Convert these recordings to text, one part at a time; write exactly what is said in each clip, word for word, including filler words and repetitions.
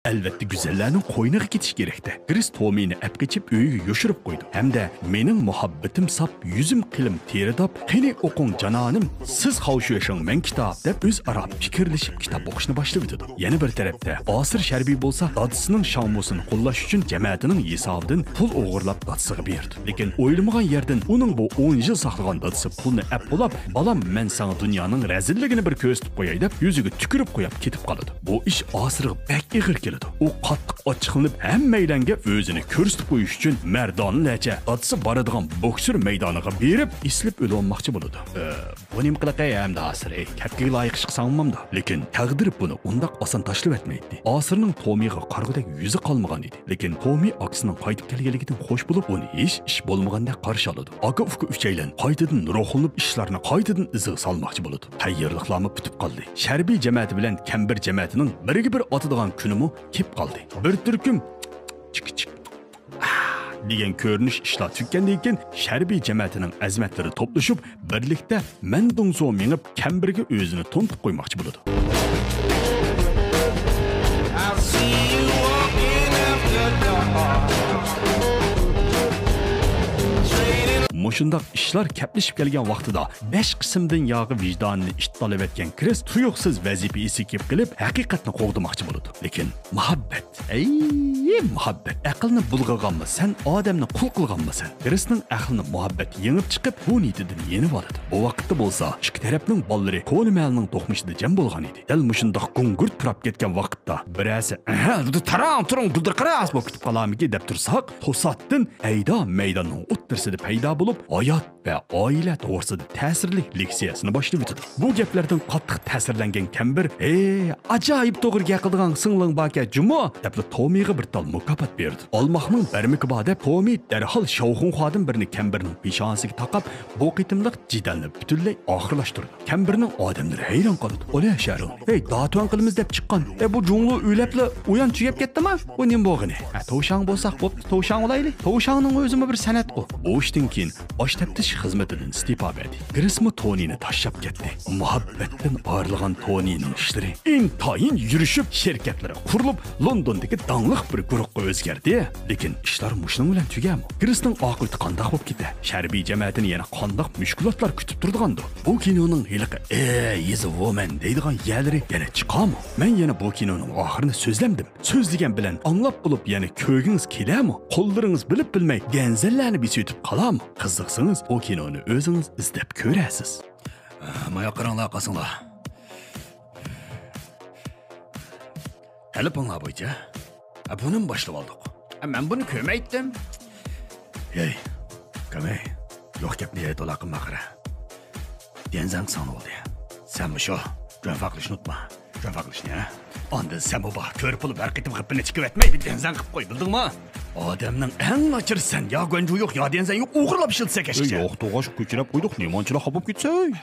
ئەلۋەتتە، گۈزەللەرنىڭ قوينىغا كېتىش كېرەكتە. گرېس تومىنى ئەپ قېچىپ ئۆيىگە يوشۇرۇپ قويىدۇ ھەمدە «مېنىڭ مۇھەببىتىم ساپ، يۈزۈم قىلىم تېرىداپ، قېنى ئوقۇڭ جانانىم، سىز خاۋشۈەشىڭ، مەن كىتاب» دەپ ئۆزئارا پىكىرلىشىپ كىتاب ئوقۇشنى باشلىۋېتىدۇ. يەنە بىر تەرەپتە، ئاسىر شەربىي بولسا دادىسىنىڭ شاڭمۇسىنى قوللاش ئۈچۈن جەمەتىنىڭ ھېسابىدىن پۇل ئوغرىلاپ دادىسىغا بېرىدۇ. لېكىن ئويلىمىغان يەردىن ئۇنىڭ بۇ ئون يىل ساقلىغان دادىسى پۇلنى ئەپ بولاپ، «بالام، مەن ساڭا دۇنيانىڭ رەزىللىكىنى بىر كۆرسىتىپ قوياي» دەپ يۈزىگە تۈكۈرۈپ قويۇپ كېتىپ قالىدۇ. بۇ ئىش ئاسىرغا بەك ئېغىر كېلىدۇ. ئۇ قاتتىق ئاچچىقلىنىپ، ھەممەيلەنگە ئۆزىنى كۆرسىتىپ قويۇش ئۈچۈن مەردانىلەرچە دادىسى بارىدىغان بوكسېر مەيدانىغا بېرىپ، ئېسىلىپ ئۆلۈۋالماقچى بولىدۇ. ئە، بۇ نېمە قىلىقى ئەمدى ئاسىر؟ ئەي، كەپكىگە لايىق ئىش قىلساڭ بولمامدۇ؟ لېكىن تەقدىر بۇنى ئۇنداق ئاسان تاشلىۋەتمەيتتى. ئاسىرنىڭ تومىغا قارىغۇدەك يۈزى قالمىغان ئىدى. لېكىن تومى ئاكىسىنىڭ قايتىپ كەلگەنلىكىدىن خوش بولۇپ، ئۇنى ھېچ ئىش بولمىغاندەك قارشى ئالىدۇ. ئاكا-ئۇكا ئۈچەيلەن قايتىدىن روھلىنىپ، ئىشلارنى قايتىدىن ئىزىغا سالماقچى بولىدۇ. تەييارلىقلارمۇ پۈتۈپ قالدى. شەربىي جەمەتى بىلەن كەمبىر جەمەتىنىڭ بىرگە-بىر ئاتىدىغان كۈنىمۇ كېلىپ قالدى. بىر تۈركۈم چىك چىك دېگەن كۆرۈنۈش ئىشلار تۈگىگەندىن كېيىن، شەربىي جەمەتىنىڭ ئەزىمەتلىرى توپلىشىپ، بىرلىكتە مەندۇڭزۇ مېڭىپ، كەمبىرگە ئۆزىنى تونۇتۇپ قويماقچى بولىدۇ. مۇشۇنداق ئىشلار كەپلىشىپ كەلگەن ۋاقتىدا، بەش قىسىمدىن ياغى ۋىجدانىنى ئىتتالىۋەتكەن كرىس تۇيۇقسىز ۋەزىپە ئېسىگە كېلىپ، ھەقىقەتنى قوغدىماقچى بولىدۇ. لېكىن مۇھەببەت، ئەي، مۇھەببەت! ئەقىلنى بۇلغىغانمۇ سەن، ئادەمنى قۇل قىلغانمۇ سەن؟ كرىسنىڭ ئەقلىنى مۇھەببەت يېڭىپ چىقىپ، بۇ نىيىتىدىن يېنىۋالىدۇ. بۇ ۋاقىتتا بولسا ئىككى تەرەپنىڭ بالىلىرى كونا مەھەللىنىڭ دوقمۇشىدا جەم بولغان ئىدى. دەل مۇشۇنداق گۇڭگۇرت پۇراپ كەتكەن ۋاقىتتا، بىرەرسى، «ئەھە، تاراڭ تۇرۇڭ، گۈلدۈرقىراس بولۇپ كېتىپ قالارمىكىن» دەپ تۇرساق، توساتتىن پەيدا مەيداننىڭ ئوتتۇرىسىدا پەيدا بولۇپ، ھايات ۋە ئائىلە توغرىسىدا تەسىرلىك لېكسىيەسىنى باشلىۋېتىدۇ. بۇ گەپلەردىن قاتتىق تەسىرلەنگەن كەمبىر، «ھەي، ئاجايىپ توغرا گەپ قىلىدىغان سىڭلىڭ باركەن جۇمۇ» دەپلا تومىغا بىر تال مۇكاپات بېرىدۇ. ئالماقنىڭ بەرمىكى بار دەپ، تومى دەرھال شاۋخۇنخادىن بىرنى كەمبىرنىڭ پېشانىسىگە تاقاپ، بۇ قېتىملىق جېدەلنى پۈتۈنلەي ئاخىرلاشتۇرىدۇ. كەمبىرنىڭ ئادەملىرى ھەيران قالىدۇ. «ئولە شەرۇ، ھەي، داتۈەن قىلىمىز دەپ چىققان، ئە، بۇ جۇڭلۇ ئۆلەپلا ئۇيان چۈگەپ كەتتىما؟ بۇ نېمە بولغىنى؟ ھە، توۋشاڭ بولساق بوپتۇ، توۋشاڭ بولايلى. توۋشاڭنىڭ ئۆزىمۇ بىر سەنئەتقۇ.» بۇ ئىشتىن كېيىن باش تەپتىش خىزمىتىدىن ئىستېپا بەردى. كرىسمۇ تونىنى تاشلاپ كەتتى. مۇھەببەتتىن ئايرىلغان تونىنىڭ ئىشلىرى ئىنتايىن يۈرۈشۈپ، شىركەتلىرى قۇرۇلۇپ، لوندوندىكى داڭلىق بىر گۇرۇھقا ئۆزگەردى. لېكىن ئىشلار مۇشۇنىڭ بىلەن تۈگەمۇ؟ كرىسنىڭ ئاقىۋىتى قانداق بولۇپ كېتە؟ شەربىي جەمەتىنى يەنە قانداق مۈشكۈلاتلار كۈتۈپ تۇرىدىغاندۇ؟ بۇ كىنونىڭ ھېلىقى «ئەي، he's a woman» دەيدىغان يەرلىرى يەنە چىقامۇ؟ مەن يەنە بۇ كىنونىڭ ئاخىرىنى سۆزلەمدىم. سۆزلىگەن بىلەن ئاڭلاپ بولۇپ يەنە كۆرگۈڭىز كېلەرمۇ؟ قوللىرىڭىز بىلىپ بىلمەي گەنزەللەرنى بېسىۋېتىپ قالارمۇ؟ قىزىقسىڭىز، بۇ كىنونى ئۆزىڭىز ئىزدەپ كۆرەرسىز. مايا قاراڭلار، قاسىڭلار. تەلىپىڭلار بويىچە. ھە، بۇنىمۇ باشلىۋالدۇق. ھە، مەن بۇنى كۆرمەيتتىم. ھەي، كامەي، يوق گەپنى يەنە تولا قىلما قارا. ديەنزەن قىلساڭ نېمە بولدى؟ سەنمۇ شۇ جۈەنفا قىلىشنى ئۇنتۇما. جۈەنفا قىلىشنى، ھە؟ ئاندىن سەنمۇ بار، كۆرۈپ بولۇپ ھەر قېتىم غىپپىنى چېكىۋەتمەي، بىر ديەنزەن قىلىپ قوي، بىلدىڭما؟ ئادەمنىڭ ئەڭ ناچىرى سەن. يا گۇەنجۇ يوق، يا ديەنزەن يوق، ئوغرىلاپ ئىشلىتىسەن كەچكىچە. يوق، توغاش كۆچۈرەپ قويدۇق، نېمانچىلا خاپا بولۇپ كېتىسەن؟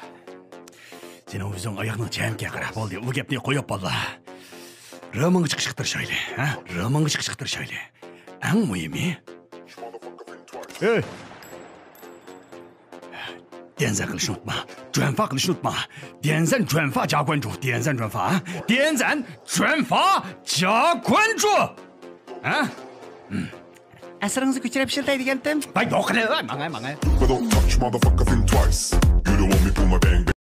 سېنىڭ ئۆزۈڭ ئاياغنىڭ چەمكى قارا. بولدى، ئۇ گەپنى قويۇپ باللا. رېمونغا چىقىشقا تىرىشايلى، ھە؟ رېمونغا چىقىشقا تىرىشايلى. ئەڭ مۇھىمى. ھەي! ديەنزەن قىلىشنى ئۇنتۇما. جۈەنفا قىلىشنى ئۇنتۇما. ديەنزەن جۈەنفا جاگۇەنجۇ. ديەنزەن جۈەنفا، ھە؟ ديەنزەن جۈەنفا جاگۇەنجۇ. ھە؟ ئەسىرىڭىزنى كۆچۈرۈپ ئىشلىتەي دېگەنتىم. ۋاي، يوق، ماڭاي، ماڭاي. But don't touch motherfucker, think twice. You don't want me pull my bang.